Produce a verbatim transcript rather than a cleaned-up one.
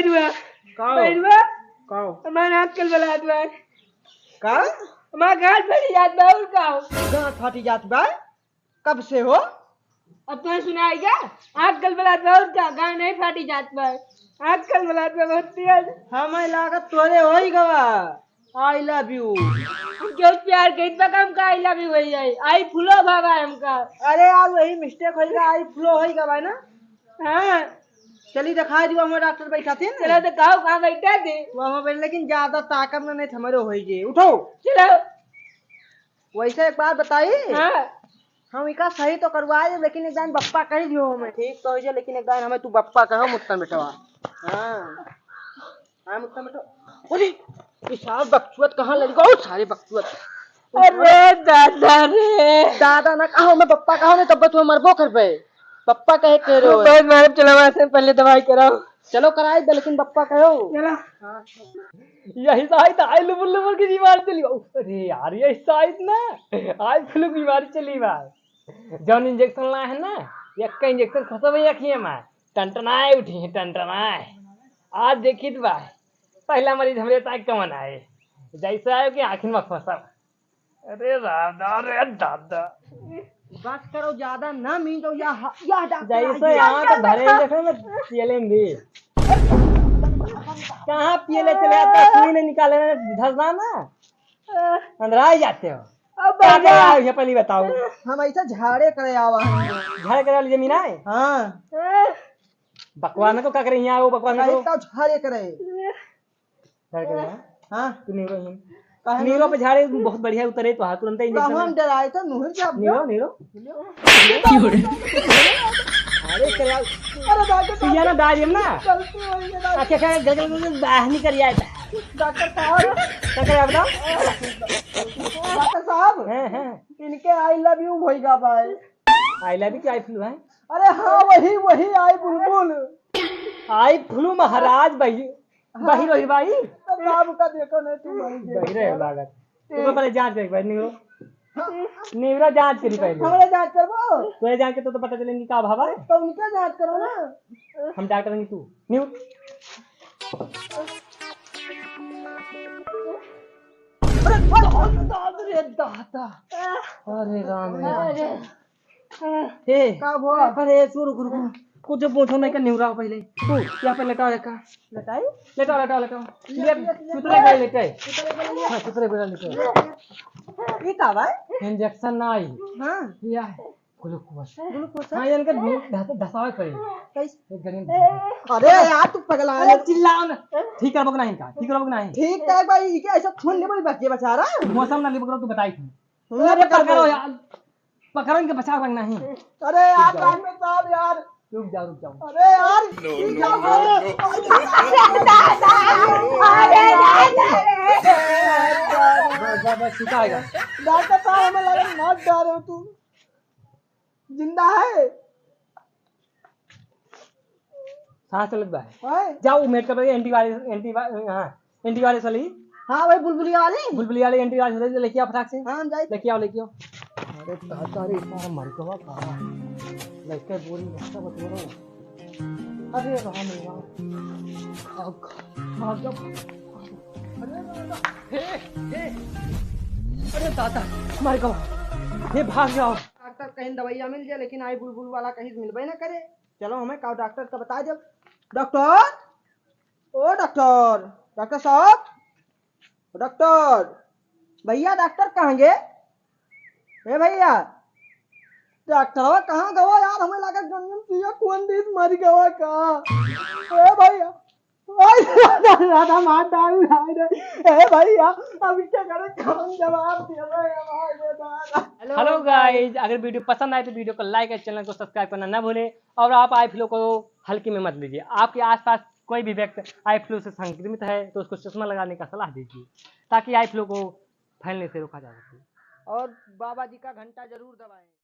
बा। का हो? भइल बा। का हो? हमार आँख कलबलात बा। का? हमार गाँठ फटी जात बा, और का हो? गाँठ फटी जात बा? कब से हो? अब तो सुनाई का? आँख कलबलात बा, और का? गाँठ नहीं फटी जात बा। आँख कलबलात बा बहुत तेज। हमें लागत तोरे होई गवा। I love you। हम केहू प्यार करीत बा, हमका I love you होई जाई। आई फुलो भावा हमका। अरे यार, वही mistake होई गा, आई फ्लो होई गा भाई ना। हाँ। चली दिखा दियो, हमारे डॉक्टर बैठा थे ना। चलो दिखाओ, कहाँ बैठा थे? वो हमारे, लेकिन ज्यादा ताकत में नहीं, हमारे होई जे। उठो। चलो। वैसे एक बात बताई। हाँ। हम इका सही तो करवा दे, लेकिन एक दान बप्पा कह दियो हमें। ठीक तो हो जे, लेकिन एक दान हमें तू बप्पा कहो, मुत्तन बेटवा। हाँ। हाँ, मुत्तन बेटवा। अरे, ये सार बकचुअत कहाँ लड़ गया? ओ, सारे बकचुअत। अरे दादा रे। दादा ना कहो, मैं बप्पा कहो नहीं, तब तुम्हें मरबो कर पे। बप्पा कहे के रो। बहुत मारे, चलो वहाँ से पहले दवाई कराओ। चलो कराई दे, लेकिन बप्पा कहो। चलो। हाँ। यही साइड आई लुबुर लुबुर की बीमारी चली बा। अरे यार, यही साइड ना आई फ्लू की बीमारी चली बा। जौन इंजेक्शन लाए हैं ना, यक्का इंजेक्शन खोसबे अखिए में, टनटनाए उठी है, टनटनाए। आज देखित बा, पहला मरीज हमरे ताक कमन आए, जैसे आए कि आँखिन में खोसब। अरे दादा रे दादा। बस करो, ज्यादा ना मीन तो या, या डॉक्टर जैसे आ गया। यहाँ तो भरे इंजेक्शन में पियले भी। कहाँ पियले चले आता, सुई नहीं निकाले ना, धस ना ना। अंदर आ जाते हो। अब क्या भैया। क्या है, ये पहले बताओ। हम ऐसा झाड़े करे आवा हैं। झाड़े करे वाली जमीन आए? हाँ। बकवान को का करे यहाँ, वो बकवान अरे को। तो झाड़े करे। झाड़े करे, हाँ? हाँ। तू नीरो ही। काहे नीरो ना? पे झाड़े बहुत बढ़िया उतरे तो, हाँ, तुरंत ही तो इंजेक्शन हम में। डराए तो नुहर के अब नीरो, नीरो। नीरो। अरे, करे यार। अरे, डॉक्टर तू साहब, ये ना दाई हम ना। गलती हो गई है, डॉक्टर। अच्छा, क्या गल, गल, गल, बाहर निकल आया था। डॉक्टर साहब। क्या करे आप बताओ? डॉक्टर साहब, हैं, हैं। इनके I love you होइगा भाई। I love you कि आई फ्लू है? अरे हाँ, वही, वही आई बुलबुल। आई फ्लू महाराज, बही, बही रही भाई। तो बाबू का देखो नहीं, तू वही देखो। बही रहे लागत। तू तो पहले जांच कर भाई, निवरो। निवरो जांच करी पहले। हमरे जांच करबो? तोरे जांच के तो, तो पता चलेंगी का भावा। तो उनके जांच करो ना। हम डॉक्टर नहीं, तू। निव। अरे, अरे, अरे, दादा। अरे राम रे। अरे। हे। का भवा? अरे, सुन, रुक, रुक। कुछ पूछो नहीं, का निहुराओ पहले। तू, यहाँ पे लेटाओ, लेटा। लेटाई? लेटाओ, लेटाओ, लेटाओ। ले, ले, ले, ले। सुतरे पे लेटाई। सुतरे पे लेटाई। हाँ, सुतरे पे लेटाई। ये का बा? इंजेक्शन ना आई। हाँ। ये है। ग्लूकोज। ग्लूकोज? हाँ, इनके धस-, धसावे पड़ी। कैसे? एक घड़ी में। अरे यार, तू पगला अरे, है। चिल्लाओ ना। ठीक करबो कि नहीं इनका? ठीक करबो कि नहीं? ठीक है भाई, ये क्या ऐसा खून नहीं बड़ी बच्चे बेचारा? मौसम ना लिबो करो, तू बताई थी। अरे पकड़ो यार, पकड़ो इनके, बचाव रखना ही। अरे यार, रुक जाओ। डॉक्टर साहब यार। रुक जाओ, रुक जाओ। अरे यार, no, no, no, no। अरे दादा, अरे दादा रे। बस, बस, बस, ठीक आएगा। डॉक्टर साहब, हमें लगा मार डाल रहे हो तू। जिंदा है? सांस चलत बा। हैं? जाओ, मेडिकल वाली एंटीवायरस, एंटीवा-, हाँ, एंटीवायरस वाली। हाँ, वही बुलबुलिया वाली। बुलबुलिया वाली एंटीवायरस वाली लेके आओ फटाक से। हाँ, हम जाए। लेके आओ, लेके आओ। अरे दादा रे, इतना मर गवा का? लेके बोरी बस्ता बटोरो। अरे राम रे राम। भाग, भाग, भाग। अरे दादा। हे, हे। अरे दादा, मर गवा। हे, भाग जाओ। डॉक्टर कहीं दवाइयाँ मिल जाए, लेकिन आई बुलबुल वाला कहीं मिलबे ना करे। चलो, हमें का डॉक्टर का बता दो। डॉक्टर, ओ डॉक्टर, डॉक्टर साहब, ओ डॉक्टर, भैया डॉक्टर कहाँ गे? ए भैया, डॉक्टरवा कहाँ गवा यार? हमें लगा गंगन पिया कौन दिन मर गवा का? ए भैया, आई दादा, दादा मार डाल रहा है। ए भैया, अब क्या करे? कौन जवाब दे रहे हैं हमारे दादा? हेलो गाइस, अगर वीडियो पसंद आए तो वीडियो को लाइक और चैनल को सब्सक्राइब करना ना भूलें। और आप आई फ्लू को हल्के में मत लीजिए। आपके आसपास कोई भी व्यक्ति आई फ्लू से संक्रमित है तो उसको चश्मा लगाने का सलाह दीजिए, ताकि आई फ्लू को फैलने से रोका जा सके। और बाबा जी का घंटा जरूर दबाएं।